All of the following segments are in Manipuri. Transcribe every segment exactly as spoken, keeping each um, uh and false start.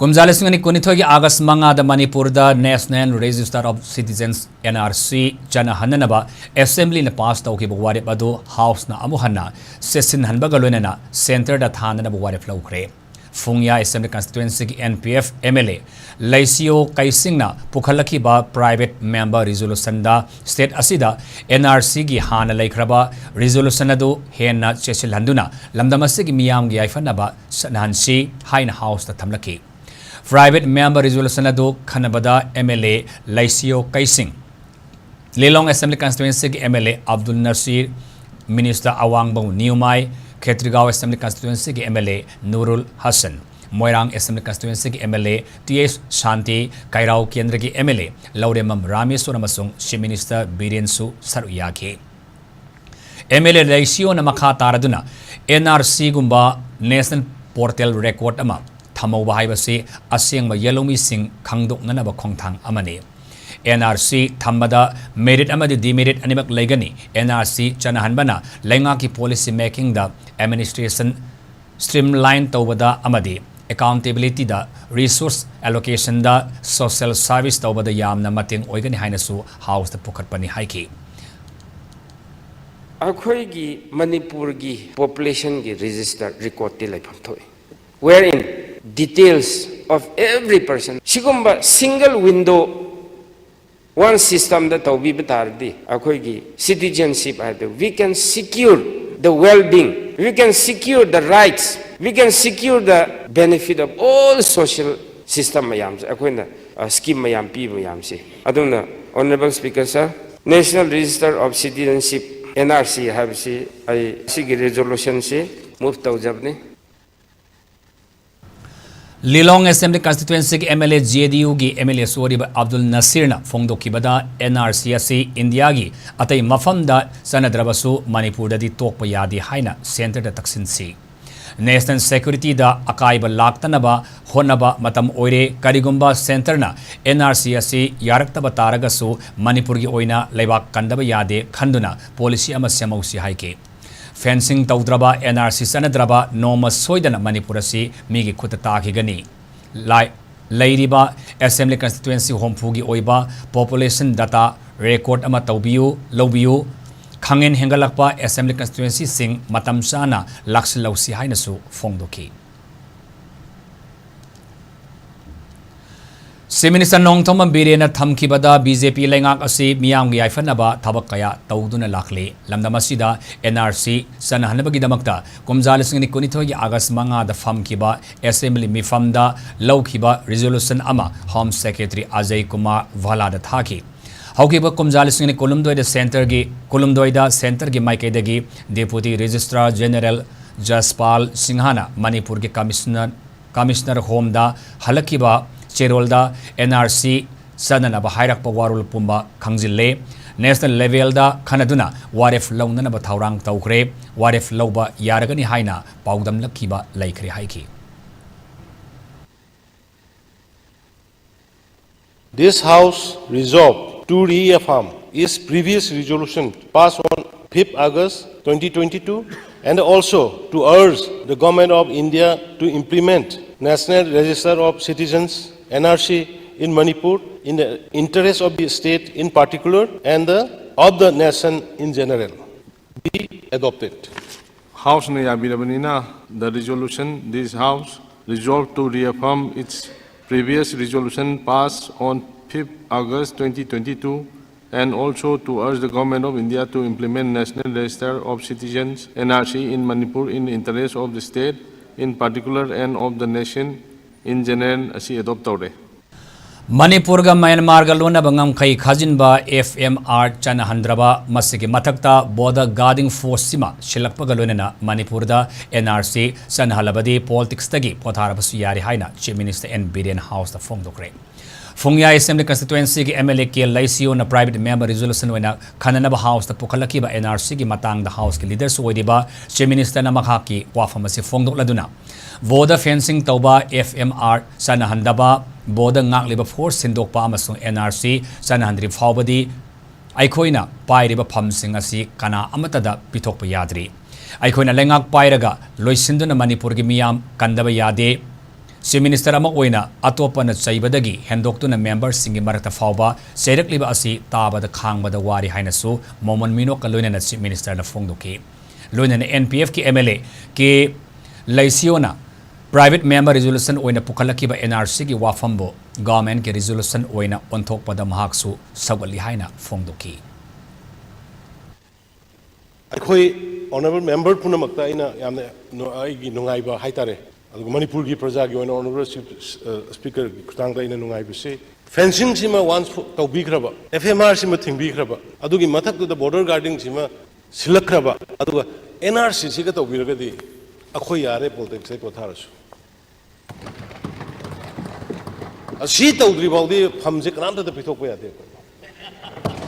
ꯀꯨꯝꯖꯥ ꯂꯤꯁꯤꯡ ꯑꯅꯤ ꯀꯨꯟꯅꯤꯊꯣꯏꯒꯤ ꯑꯥꯒꯁ ꯃꯉꯥꯗ ꯃꯅꯤꯄꯨꯔꯗ National Register of Citizens, N R C, ꯆꯠꯅꯍꯟꯅꯅꯕ Assemblyꯅ pass ꯇꯧꯈꯤꯕ ꯋꯥꯔꯦꯞ ꯑꯗꯨ Houseꯅ ꯑꯃꯨꯛ ꯍꯟꯅ ꯆꯦꯠꯁꯤꯟꯍꯟꯕꯒ ꯂꯣꯏꯅꯅ Centreꯗ ꯊꯥꯅꯅꯕ ꯋꯥꯔꯦꯞ ꯂꯧꯈ꯭ꯔꯦ꯫ ꯐꯨꯡꯌꯥ Assembly Constituencyꯒꯤ N P F M L A ꯂꯩꯁꯤꯌꯣ ꯀꯩꯁꯤꯡꯅ ꯄꯨꯈꯠꯂꯛꯈꯤꯕ Private Member Resolutionꯗ state ꯑꯁꯤꯗ N R Cꯒꯤ ꯍꯥꯟꯅ ꯂꯩꯈ꯭ꯔꯕ resolution ꯑꯗꯨ ꯍꯦꯟꯅ ꯆꯦꯠꯁꯤꯜꯍꯟꯗꯨꯅ ꯂꯝꯗꯝ ꯑꯁꯤꯒꯤ ꯃꯤꯌꯥꯝꯒꯤ ꯌꯥꯏꯐꯅꯕ ꯆꯠꯅꯍꯟꯁꯤ ꯍꯥꯏꯅ Houseꯇ ꯊꯝꯂꯛꯈꯤ꯫ Private Member Resolution ꯑꯗꯨ ꯈꯟꯅꯕꯗ M L A ꯂꯩꯁꯤꯌꯣ ꯀꯩꯁꯤꯡ, Lilong Assembly Constituencyꯒꯤ M L A Abdul Nasir, Minister ꯑꯋꯥꯡꯕꯧ ꯅꯤꯌꯨꯃꯥꯏ, Khetrigao Assembly Constituencyꯒꯤ M L A ꯅꯨꯔꯨꯜ Hasan, Moirang Assembly Constituencyꯒꯤ M L A T H ꯁꯥꯟꯇꯤ, ꯀꯩꯔꯥꯎ ꯀꯦꯟꯗ꯭ꯔꯒꯤ M L A ꯂꯧꯔꯦꯝꯕꯝ ꯔꯥꯃꯦꯁꯣꯔ ꯑꯃꯁꯨꯡ Chief Minister ꯕꯤꯔꯦꯟꯁꯨ ꯁꯔꯨꯛ ꯌꯥꯈꯤ꯫ M L A ꯂꯩꯁꯤꯌꯣꯅ ꯃꯈꯥ ꯇꯥꯔꯗꯨꯅ N R Cꯒꯨꯝꯕ National Portal record ꯑꯃ ꯊꯝꯍꯧꯕ ꯍꯥꯏꯕꯁꯤ ꯑꯁꯦꯡꯕ ꯌꯦꯜꯍꯧꯃꯤꯁꯤꯡ ꯈꯪꯗꯣꯛꯅꯅꯕ ꯈꯣꯡꯊꯥꯡ ꯑꯃꯅꯤ꯫ N R C ꯊꯝꯕꯗ merit ꯑꯃꯗꯤ demerit ꯑꯅꯤꯃꯛ ꯂꯩꯒꯅꯤ꯫ N R C ꯆꯠꯅꯍꯟꯕꯅ ꯂꯩꯉꯥꯛꯀꯤ policy makingꯗ, administration streamline ꯇꯧꯕꯗ ꯑꯃꯗꯤ accountabilityꯗ, resource allocationꯗ, social service ꯇꯧꯕꯗ ꯌꯥꯝꯅ ꯃꯇꯦꯡ ꯑꯣꯏꯒꯅꯤ ꯍꯥꯏꯅꯁꯨ Houseꯇ ꯄꯨꯈꯠꯄꯅꯤ ꯍꯥꯏꯈꯤ꯫ ꯑꯩꯈꯣꯏꯒꯤ ꯃꯅꯤꯄꯨꯔꯒꯤ populationꯒꯤ register recordꯇꯤ ꯂꯩꯐꯝ ꯊꯣꯛꯏ, wherein details of every person, ꯁꯤꯒꯨꯝꯕ single window, one systemꯗ ꯇꯧꯕꯤꯕ ꯇꯥꯔꯗꯤ ꯑꯩꯈꯣꯏꯒꯤ citizenship ꯍꯥꯏꯕꯗꯨ, we can secure the well-being, we can secure the rights, we can secure the benefit of all social system ꯃꯌꯥꯝꯁꯦ, ꯑꯩꯈꯣꯏꯅ, ꯑ, scheme ꯃꯌꯥꯝ ꯄꯤꯕ ꯃꯌꯥꯝꯁꯦ꯫ ꯑꯗꯨꯅ, Honourable Speaker Sir, National Register of Citizenship, N R C ꯍꯥꯏꯕꯁꯤ ꯑꯩ ꯁꯤꯒꯤ resolutionꯁꯤ move ꯇꯧꯖꯕꯅꯤ꯫ ꯂꯤꯂꯣꯡ Assembly Constituencyꯒꯤ M L A, J D Uꯒꯤ M L Aꯁꯨ ꯑꯣꯏꯔꯤꯕ ꯑꯕꯗꯨꯜ ꯅꯁꯤꯔꯅ ꯐꯣꯡꯗꯣꯛꯈꯤꯕꯗ, N R C ꯑꯁꯤ ꯏꯟꯗꯤꯌꯥꯒꯤ ꯑꯇꯩ ꯃꯐꯝꯗ ꯆꯠꯅꯗ꯭ꯔꯕꯁꯨ ꯃꯅꯤꯄꯨꯔꯗꯗꯤ ꯇꯣꯛꯄ ꯌꯥꯗꯦ ꯍꯥꯏꯅ Centreꯗ ꯇꯛꯁꯤꯟꯁꯤ꯫ National securityꯗ ꯑꯀꯥꯏꯕ ꯂꯥꯛꯇꯅꯕ ꯍꯣꯠꯅꯕ ꯃꯇꯝ ꯑꯣꯏꯔꯦ꯫ ꯀꯔꯤꯒꯨꯝꯕ Centreꯅ N R C ꯑꯁꯤ ꯌꯥꯔꯛꯇꯕ ꯇꯥꯔꯒꯁꯨ ꯃꯅꯤꯄꯨꯔꯒꯤ ꯑꯣꯏꯅ ꯂꯩꯕꯥꯛ ꯀꯟꯗꯕ ꯌꯥꯗꯦ ꯈꯟꯗꯨꯅ policy ꯑꯃ ꯁꯦꯝꯍꯧꯁꯤ ꯍꯥꯏꯈꯤ꯫ Fencing ꯇꯧꯗ꯭ꯔꯕ, N R C ꯆꯠꯅꯗ꯭ꯔꯕ ꯅꯣꯡꯃ ꯁꯣꯏꯗꯅ ꯃꯅꯤꯄꯨꯔ ꯑꯁꯤ ꯃꯤꯒꯤ ꯈꯨꯠꯇ ꯇꯥꯈꯤꯒꯅꯤ꯫ ꯂꯥꯏ-, ꯂꯩꯔꯤꯕ Assembly Constituency ꯍꯨꯝꯐꯨꯒꯤ ꯑꯣꯏꯕ Population Data Record ꯑꯃ ꯇꯧꯕꯤꯌꯨ, ꯂꯧꯕꯤꯌꯨ꯫ ꯈꯪꯍꯦꯟ ꯍꯦꯟꯒꯠꯂꯛꯄ Assembly Constituencyꯁꯤꯡ ꯃꯇꯝ ꯆꯥꯅ ꯂꯥꯛꯁꯤꯜꯍꯧꯁꯤ ꯍꯥꯏꯅꯁꯨ ꯐꯣꯡꯗꯣꯛꯈꯤ꯫ Chief Minister ꯅꯣꯡꯊꯣꯝꯕꯝ ꯕꯤꯔꯦꯟꯅ ꯊꯝꯈꯤꯕꯗ BJP ꯂꯩꯉꯥꯛ ꯑꯁꯤ ꯃꯤꯌꯥꯝꯒꯤ ꯌꯥꯏꯐꯅꯕ ꯊꯕꯛ ꯀꯌꯥ ꯇꯧꯗꯨꯅ ꯂꯥꯛꯂꯤ꯫ ꯂꯝꯗꯝ ꯑꯁꯤꯗ NRC ꯆꯠꯅꯍꯟꯅꯕꯒꯤꯗꯃꯛꯇ ꯀꯨꯝꯖꯥ ꯂꯤꯁꯤꯡ ꯑꯅꯤ ꯀꯨꯟꯅꯤꯊꯣꯏꯒꯤ August ꯃꯉꯥꯗ ꯐꯝꯈꯤꯕ Assembly ꯃꯤꯐꯝꯗ ꯂꯧꯈꯤꯕ resolution ꯑꯃ Home Secretary ꯑꯖꯌ ꯀꯨꯃꯥꯔ ꯚꯥꯂꯥꯗ ꯊꯥꯈꯤ꯫ ꯍꯧꯈꯤꯕ ꯀꯨꯝꯖꯥ ꯂꯤꯁꯤꯡ ꯑꯅꯤ ꯀꯨꯟꯍꯨꯝꯗꯣꯏꯗ centreꯒꯤ, ꯀꯨꯟꯍꯨꯝꯗꯣꯏꯗ centreꯒꯤ ꯃꯥꯏꯀꯩꯗꯒꯤ Deputy Registrar General ꯖꯁꯄꯥꯜ ꯁꯤꯡꯍꯅ ꯃꯅꯤꯄꯨꯔꯒꯤ Commissioner, Commissioner Homeꯗ ꯍꯜꯂꯛꯈꯤꯕ ꯆꯦꯔꯣꯜꯗ NRC ꯆꯠꯅꯅꯕ ꯍꯥꯏꯔꯛꯄ ꯋꯥꯔꯣꯜ ꯄꯨꯝꯕ ꯈꯪꯖꯤꯜꯂꯦ꯫ National levelꯗ ꯈꯟꯅꯗꯨꯅ ꯋꯥꯔꯦꯞ ꯂꯧꯅꯅꯕ ꯊꯧꯔꯥꯡ ꯇꯧꯈ꯭ꯔꯦ꯫ ꯋꯥꯔꯦꯞ ꯂꯧꯕ ꯌꯥꯔꯒꯅꯤ ꯍꯥꯏꯅ ꯄꯥꯎꯗꯝꯂꯛꯈꯤꯕ ꯂꯩꯈ꯭ꯔꯦ ꯍꯥꯏꯈꯤ꯫ This House resolved to reaffirm its previous resolution passed on fifth August twenty twenty-two, and also to urge the Government of India to implement National Register of Citizens, NRC, in Manipur in the interest of the state in particular and the, of the nation in general. Be adopted. House ꯅ ꯌꯥꯕꯤꯔꯕꯅꯤꯅ, the resolution, this House resolved to reaffirm its previous resolution passed on fifth August twenty twenty-two, and also to urge the Government of India to implement National Register of Citizens, NRC, in Manipur in the interest of the state in particular and of the nation in general ꯑꯁꯤ adopt ꯇꯧꯔꯦ꯫ ꯃꯅꯤꯄꯨꯔꯒ ꯃ꯭ꯌꯥꯟꯃꯥꯔꯒ ꯂꯣꯟꯅꯕ ꯉꯝꯈꯩ ꯈꯥꯖꯤꯟꯕ FMR ꯆꯠꯅꯍꯟꯗ꯭ꯔꯕ, ꯃꯁꯤꯒꯤ ꯃꯊꯛꯇ Border Guarding Force ꯁꯤꯃ ꯁꯤꯜꯂꯛꯄꯒ ꯂꯣꯏꯅꯅ ꯃꯅꯤꯄꯨꯔꯗ NRC ꯆꯠꯅꯍꯜꯂꯕꯗꯤ politicsꯇꯒꯤ ꯄꯣꯊꯥꯔꯕꯁꯨ ꯌꯥꯔꯦ ꯍꯥꯏꯅ Chief Minister N Biren Houseꯇ ꯐꯣꯡꯗꯣꯛꯈ꯭ꯔꯦ꯫ ꯐꯨꯡꯌꯥꯏ Assembly Constituencyꯒꯤ MLA ꯀꯦ ꯂꯩꯁꯤꯌꯣꯅ private member resolution ꯑꯣꯏꯅ ꯈꯟꯅꯅꯕ Houseꯇ ꯄꯨꯈꯠꯂꯛꯈꯤꯕ NRCꯒꯤ ꯃꯇꯥꯡꯗ Houseꯀꯤ leaderꯁꯨ ꯑꯣꯏꯔꯤꯕ Chief Ministerꯅ ꯃꯍꯥꯛꯀꯤ ꯋꯥꯐꯝ ꯑꯁꯤ ꯐꯣꯡꯗꯣꯛꯂꯗꯨꯅ, Border fencing ꯇꯧꯕ, FMR ꯆꯠꯅꯍꯟꯗꯕ, Border ꯉꯥꯛꯂꯤꯕ force ꯁꯤꯟꯗꯣꯛꯄ ꯑꯃꯁꯨꯡ NRC ꯆꯠꯅꯍꯟꯗ꯭ꯔꯤ ꯐꯥꯎꯕꯗꯤ ꯑꯩꯈꯣꯏꯅ ꯄꯥꯏꯔꯤꯕ ꯐꯝꯁꯤꯡ ꯑꯁꯤ ꯀꯅꯥ ꯑꯃꯠꯇꯗ ꯄꯤꯊꯣꯛꯄ ꯌꯥꯗ꯭ꯔꯤ꯫ ꯑꯩꯈꯣꯏꯅ ꯂꯩꯉꯥꯛ ꯄꯥꯏꯔꯒ ꯂꯣꯏꯁꯤꯟꯗꯨꯅ ꯃꯅꯤꯄꯨꯔꯒꯤ ꯃꯤꯌꯥꯝ ꯀꯟꯗꯕ ꯌꯥꯗꯦ꯫ Chief Minister ꯑꯃ ꯑꯣꯏꯅ ꯑꯇꯣꯞꯄꯅ ꯆꯩꯕꯗꯒꯤ ꯍꯦꯟꯗꯣꯛꯇꯨꯅ memberꯁꯤꯡꯒꯤ ꯃꯔꯛꯇ ꯐꯥꯎꯕ ꯆꯩꯔꯛꯂꯤꯕ ꯑꯁꯤ ꯇꯥꯕꯗ ꯈꯥꯡꯕꯗ ꯋꯥꯔꯤ ꯍꯥꯏꯅꯁꯨ ꯃꯣꯃꯣꯟ ꯃꯤꯅꯣꯛꯀ ꯂꯣꯏꯅꯅ Chief Ministerꯅ ꯐꯣꯡꯗꯣꯛꯈꯤ꯫ ꯂꯣꯏꯅꯅ NPFꯀꯤ MLA ꯀꯦ ꯂꯩꯁꯤꯌꯣꯅ private member resolution ꯑꯣꯏꯅ ꯄꯨꯈꯠꯂꯛꯈꯤꯕ NRCꯒꯤ ꯋꯥꯐꯝꯕꯨ governmentꯀꯤ resolution ꯑꯣꯏꯅ ꯑꯣꯟꯊꯣꯛꯄꯗ ꯃꯍꯥꯛꯁꯨ ꯁꯧꯒꯠꯂꯤ ꯍꯥꯏꯅ ꯐꯣꯡꯗꯣꯛꯈꯤ꯫ ꯑꯩꯈꯣꯏ honourable member ꯄꯨꯝꯅꯃꯛꯇ ꯑꯩꯅ ꯌꯥꯝꯅ ꯅꯨ- ꯑꯩꯒꯤ ꯅꯨꯡꯉꯥꯏꯕ ꯍꯥꯏꯇꯥꯔꯦ, ꯑꯗꯨꯒ ꯃꯅꯤꯄꯨꯔꯒꯤ ꯄ꯭ꯔꯖꯥꯒꯤ ꯑꯣꯏꯅ honourable chief speakerꯒꯤ ꯈꯨꯠꯊꯥꯡꯗ ꯑꯩꯅ ꯅꯨꯡꯉꯥꯏꯕꯁꯤ, fencingꯁꯤꯃ once ꯇꯧꯕꯤꯈ꯭ꯔꯕ, FMRꯁꯤꯃ ꯊꯤꯡꯕꯤꯈ꯭ꯔꯕ, ꯑꯗꯨꯒꯤ ꯃꯊꯛꯇꯨꯗ border guardingꯁꯤꯃ ꯁꯤꯜꯂꯛꯈ꯭ꯔꯕ, ꯑꯗꯨꯒ NRCꯁꯤꯒ ꯇꯧꯕꯤꯔꯒꯗꯤ ꯑꯩꯈꯣꯏ ꯌꯥꯔꯦ politicsꯇꯩ ꯄꯣꯊꯥꯔꯁꯨ꯫ ꯑꯁꯤ ꯇꯧꯗ꯭ꯔꯤ ꯐꯥꯎꯗꯤ ꯐꯝꯁꯦ ꯀꯅꯥꯝꯇꯗ ꯄꯤꯊꯣꯛꯄ ꯌꯥꯗꯦ ꯑꯩꯈꯣꯏ꯫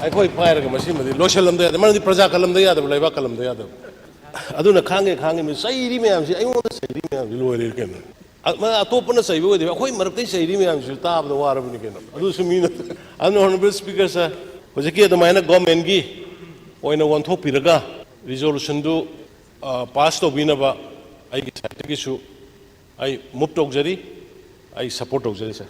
ꯑꯩꯈꯣꯏ ꯄꯥꯏꯔꯒ ꯃꯁꯤꯃꯗꯤ ꯂꯣꯏꯁꯤꯜꯂꯝꯗ ꯌꯥꯗꯦ, ꯃꯔꯝꯗꯤ ꯄ꯭ꯔꯖꯥ ꯀꯜꯂꯝꯗ ꯌꯥꯗꯕ, ꯂꯩꯕꯥꯛ ꯀꯜꯂꯝꯗ ꯌꯥꯗꯕ꯫ ꯑꯗꯨꯅ ꯈꯥꯡꯉꯦ ꯈꯥꯡꯉꯦ ꯃꯤ ꯆꯩꯔꯤ ꯃꯌꯥꯝꯁꯤ, ꯑꯩꯉꯣꯟꯗ ꯆꯩꯔꯤ ꯃꯌꯥꯝꯁꯤ ꯂꯣꯏꯔꯦ ꯀꯩꯅꯣ꯫ ꯑ- ꯃ- ꯑꯇꯣꯞꯄꯅ ꯆꯩꯕ ꯑꯣꯏꯗꯦ, ꯑꯩꯈꯣꯏ ꯃꯔꯛꯇꯩ ꯆꯩꯔꯤ ꯃꯌꯥꯝꯁꯤꯁꯨ ꯇꯥꯕꯗ ꯋꯥꯔꯕꯅꯤ ꯀꯩꯅꯣ꯫ ꯑꯗꯨꯁꯨ ꯃꯤꯅ ꯑꯗꯨꯅ honourable speaker sir, ꯍꯧꯖꯤꯛꯀꯤ ꯑꯗꯨꯃꯥꯏꯅ governmentꯀꯤ ꯑꯣꯏꯅ ꯑꯣꯟꯊꯣꯛꯄꯤꯔꯒ resolutionꯗꯨ pass ꯇꯧꯕꯤꯅꯕ ꯑꯩꯒꯤ sideꯇꯒꯤꯁꯨ ꯑꯩ move ꯇꯧꯖꯔꯤ, ꯑꯩ support ꯇꯧꯖꯔꯤ sir꯫